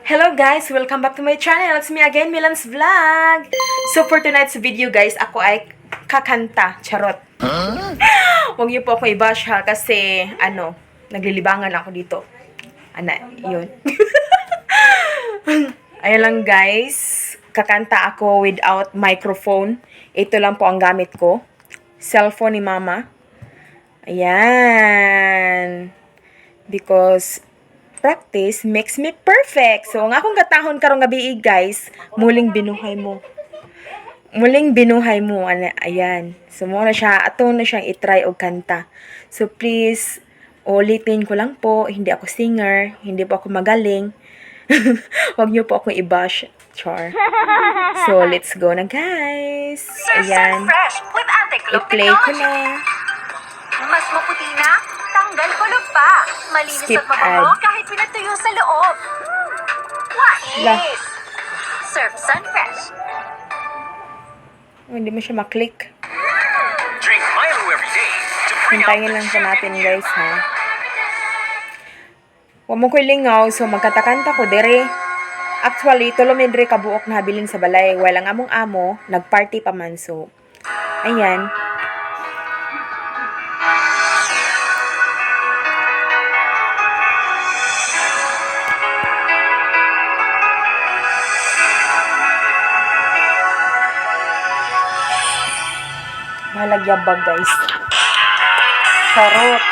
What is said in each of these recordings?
Hello guys! Welcome back to my channel. It's me again, Milan's Vlog! So for tonight's video guys, ako ay kakanta. Charot. Huwag niyo po ako i-bash ha kasi ano, naglilibangan ako dito. Ana, yun. Ayun lang guys, kakanta ako without microphone. Ito lang po ang gamit ko. Cellphone ni Mama. Ayan. Because practice makes me perfect. So, ang akong katahon karong gabi guys, "Muling Binuhay Mo." "Muling Binuhay Mo." Ana, ayan. So, mao na siya, ato na siyang itry og kanta. So, please, ulitin ko lang po, hindi ako singer, hindi po ako magaling. Huwag niyo po akong i-bash. Char. So, let's go na guys. Ayan. Fresh with anti-kulog I-play ko technology. Na. Mas maputi na, tanggal kulog pa. Malinis Skip at mabango ad. Kahit pinatuyo sa loob. La. Wais! Surf Sun Fresh. Oh, hindi mo siya maklik. Drink Milo every day to bring out Hintayin the lang po champion natin in you. Guys ha. Wa mo ko'y lingaw, so magkatakanta ko dire. Actually, tulo mi dire kabuok na habilin sa balay. While ang among amo, nagparty pa man. So, ayan. Mahalagyabag guys. Charot.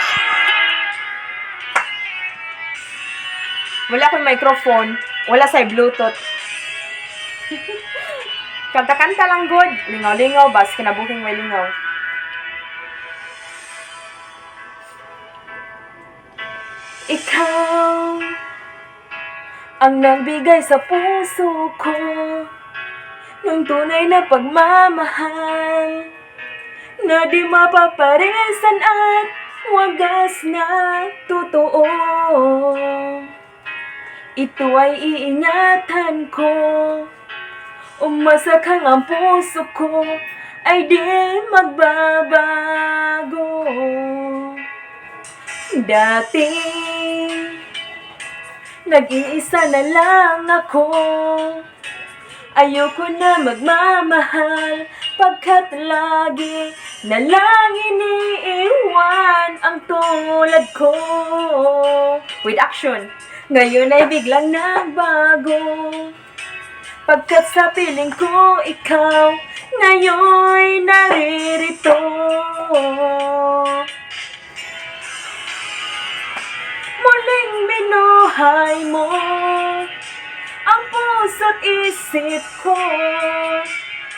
Wala akong microphone. Wala sa Bluetooth. Kanta-kanta lang good. Lingaw-lingaw, bas kinabuhing may lingaw. Ikaw ang nagbigay sa puso ko ng tunay na pagmamahal na di mapaparesan at wagas na totoo. Ito ay iingatan ko. Umasa kang ang puso ko ay di magbabago. Dati, nag-iisa na lang ako. Ayoko na magmamahal pagkat lagi na lang iniiwan ang tulad ko. With action. Ngayon ay biglang nagbago pagkat sa piling ko ikaw ngayon'y naririto. Muling binuhay mo ang puso't isip ko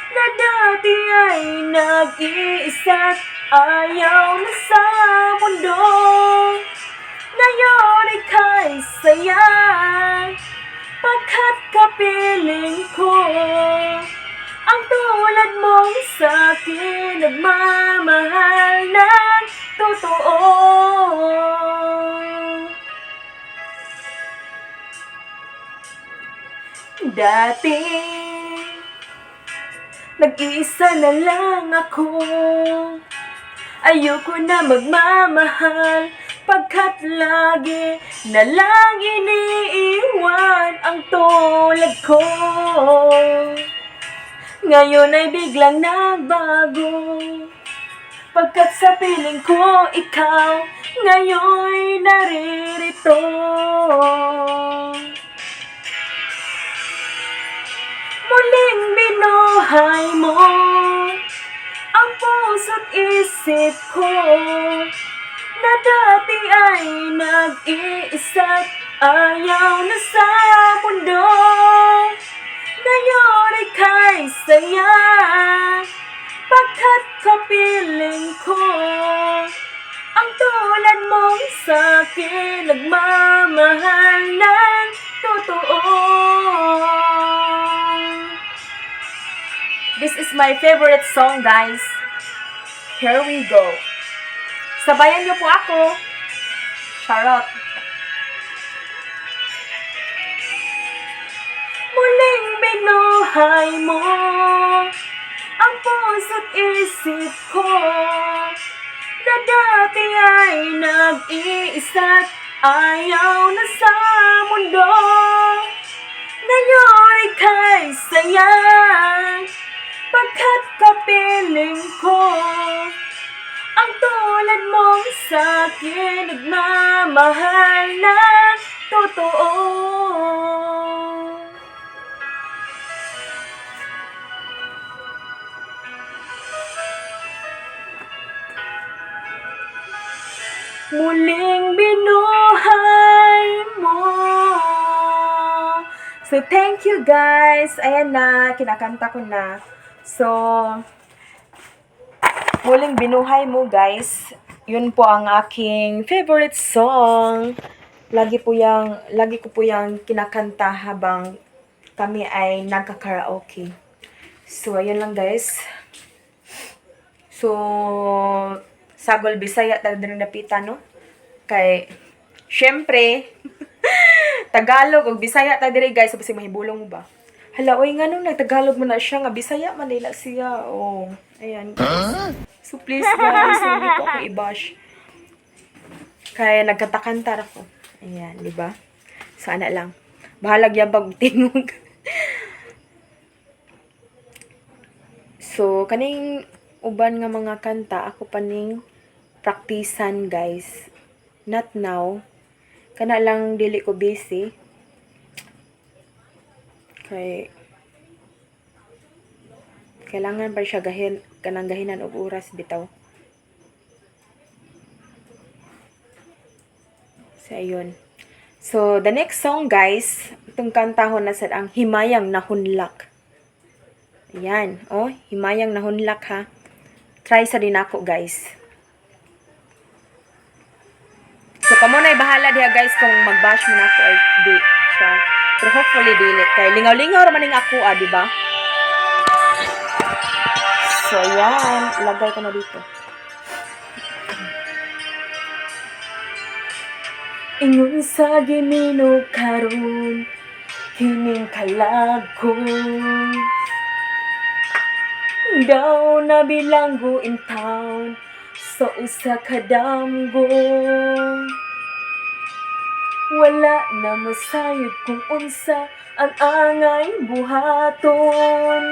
na dati ay nag-iisa't ayaw na sa mundo. Ngayon ay kay saya pagkat kapiling ko ang tulad mong sa'kin nagmamahal ng totoo. Dati, nag-iisa na lang ako. Ayoko na magmamahal pagkat lagi na lang iniiwan ang tulad ko. Ngayon ay biglang nagbago pagkat sa piling ko ikaw ngayon'y naririto. Muling binuhay mo ang puso't isip ko na dati ay nag-iisa't ayaw na sa mundo. Ngayon ay kay saya pagkat kapiling ko ang tulad mong sa'kin nagmamahal ng totoo. This is my favorite song, guys. Here we go. Sabayan niyo po ako. Charot. Muling binuhay mo ang puso't isip ko na dati ay nag-iisa't ayaw na sa mundo. Ngayon ika'y saya, pagkat kapiling ko ang tulad mong sa'kin nagmamahal na totoo. Muling binuhay mo. So, thank you, guys. Ayan na, kinakanta ko na. So, "Muling Binuhay Mo," guys. Yun po ang aking favorite song. Lagi ko po yang kinakanta habang kami ay nagka-karaoke. So, ayun lang, guys. So, sagol Bisaya talaga rin napita, no? Kay, syempre, Tagalog ug Bisaya ta diri, guys, basig mahibulong mo ba? Hala, oy, nganong nagtagalog man na siya nga Bisaya man nila siya. Oh, ayan, guys. So please, guys, hindi po ako i-bash. Kaya nagkanta-kanta ra ko. Ayan, di ba? Sana lang. Bahalag yan pag tingog. So, kaning uban nga mga kanta, ako pa ning praktisan, guys. Not now. Kana lang dili ko busy. Kay kailangan pa siya gahin kanang gahinan og oras bitaw. So, ayun. So, the next song, guys, itong kantahon na sad ang "Himayang Nahunlak." Ayan. Oh, "Himayang Nahunlak" ha. Try sa din ako, guys. So, kamo na'y bahala diha, guys, kung mag-bash mo na ako or di. Siya. Pero hopefully, dili. Kay lingaw-lingaw raman ning ako, ah, di ba? So, ayan. Lagay ko na dito. Ingon sa giminaw karon kining kalag ko, daw nabilanggo in town sa usa ka damgo. Wala na masayod kung unsa ang angay buhaton.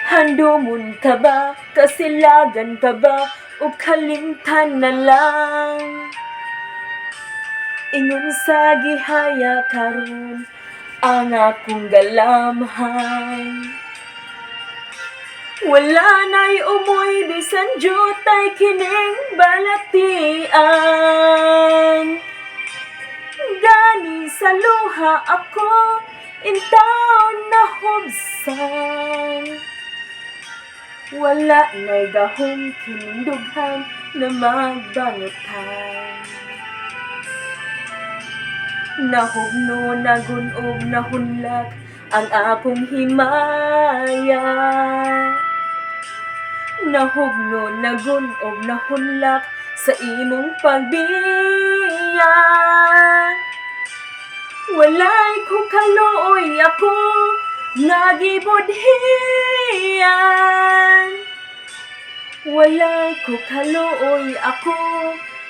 Handumon ka ba, kasilagan ka ba, o kalimtan na lang? Ingon sa gihaya karon ang akong galamhan. Wala na'y umoy bisan jutay kining balatian. Gani sa luha ako intawn nahubsan. Wala na'y gahom kining dughan na magbangutan. Nahugno, nagunob, nahunlak ang akong himaya. Nahugno, nagunob, nahunlak sa imong pagbiya. Walay ko kaluoy ako nga gibudhian. Walay ko kaluoy ako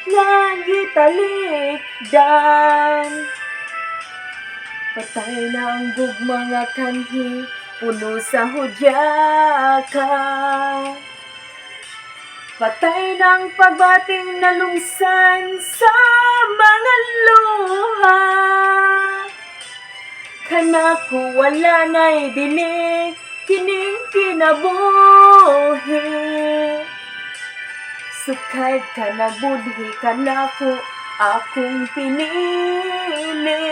nga gitalikdan. Patay na ang gugma nga kanhi, puno sa hudyaka. Patay na ang pagbating nalungsan sa mga luha. Kanako wala na'y bili kining kinabuhi. Sukad ka nagbudhi kanako akong pinili.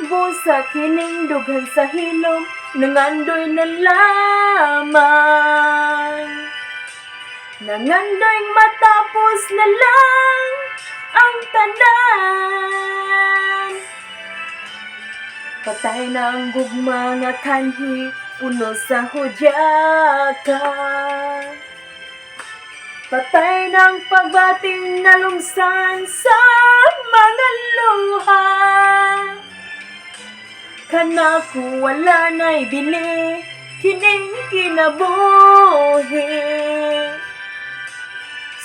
Busa kining dughan sa hilom, nangandoy na lamang. Nangandoy matapos na lang ang tanan. Patay na ang gugma nga kanhi, puno sa hudyaka. Patay ng pagbating nalungsan sa mga luha. Kanako wala na'y bili kining kinabuhi.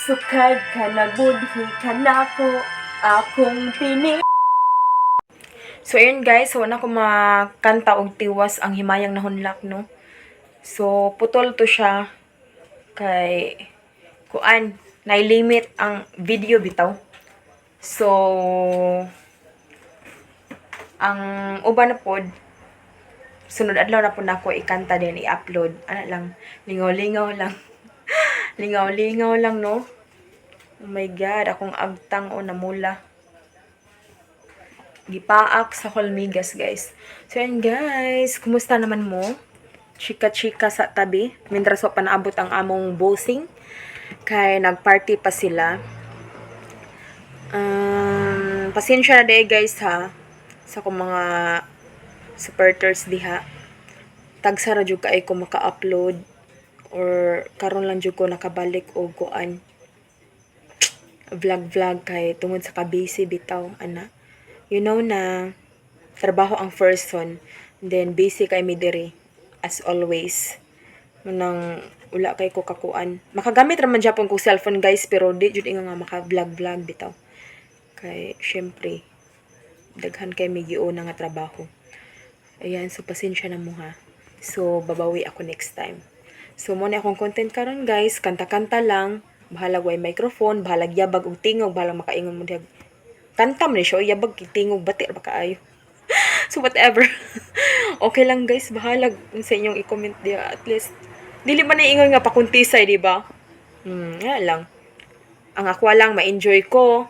Sukad ka nagbudhi kanako akong pinili. So ayun guys, so wala ko makanta og tiwas ang himayang nahunlak, no. So putol to siya kay kuan, na-limit ang video bitaw. So ang uban na pod, sunod adlaw na po nako ikanta din i-upload. Ana lang, lingaw-lingaw lang. Lingaw-lingaw lang, no. Oh my God, akong agtang o namula. Gipaak sa Holmigas, guys. So, yun, guys. Kumusta naman mo? Chika-chika sa tabi. Mientras wa pa naabot ang among bossing. Kay nagparty pa sila. Pasensya na diay, guys, ha, sa akong mga supporters diha. Tagsa ra jud kay ko maka-upload or karon lang jud ko nakabalik og kuan, vlog vlog, kay tungod sa ka-busy bitaw ana. You know na trabaho ang first one, then busy kay mi diri as always. Manang wala kay ko kakuan. Makagamit ra man japon kog cellphone, guys, pero di jud ingon nga maka vlog vlog bitaw. Kay syempre daghan kay mi giuna nga trabaho. Ayan, so pasensya na mo ha. So, babawi ako next time. So, mao na akong content karon, guys. Kanta-kanta lang. Bahalag way microphone, bahalag yabag og tingog, bahalag makaingon mo diha. Kanta man ni siya, oy, yabag kay tingog, bati ra ba kaayo. So, whatever. Okay lang, guys, bahalag sa inyong i-comment diha. At least, dili man na ingon nga pakuntisay, di ba? Nga lang. Ang ako lang, ma-enjoy ko.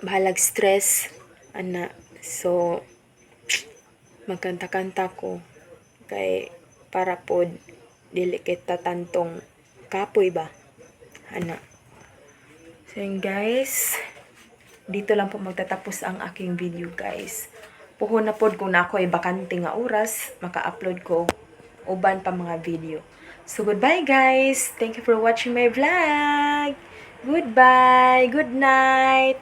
Bahalag stress. Ana. So, magkanta-kanta ko. Kay, para pod, dili kita tantong kapoy ba? Ana. So, yun, guys. Dito lang po magtatapos ang aking video, guys. Puhon na pod kung na ako ay bakante nga oras, maka-upload ko uban pa mga video. So, goodbye, guys! Thank you for watching my vlog! Goodbye! Good night!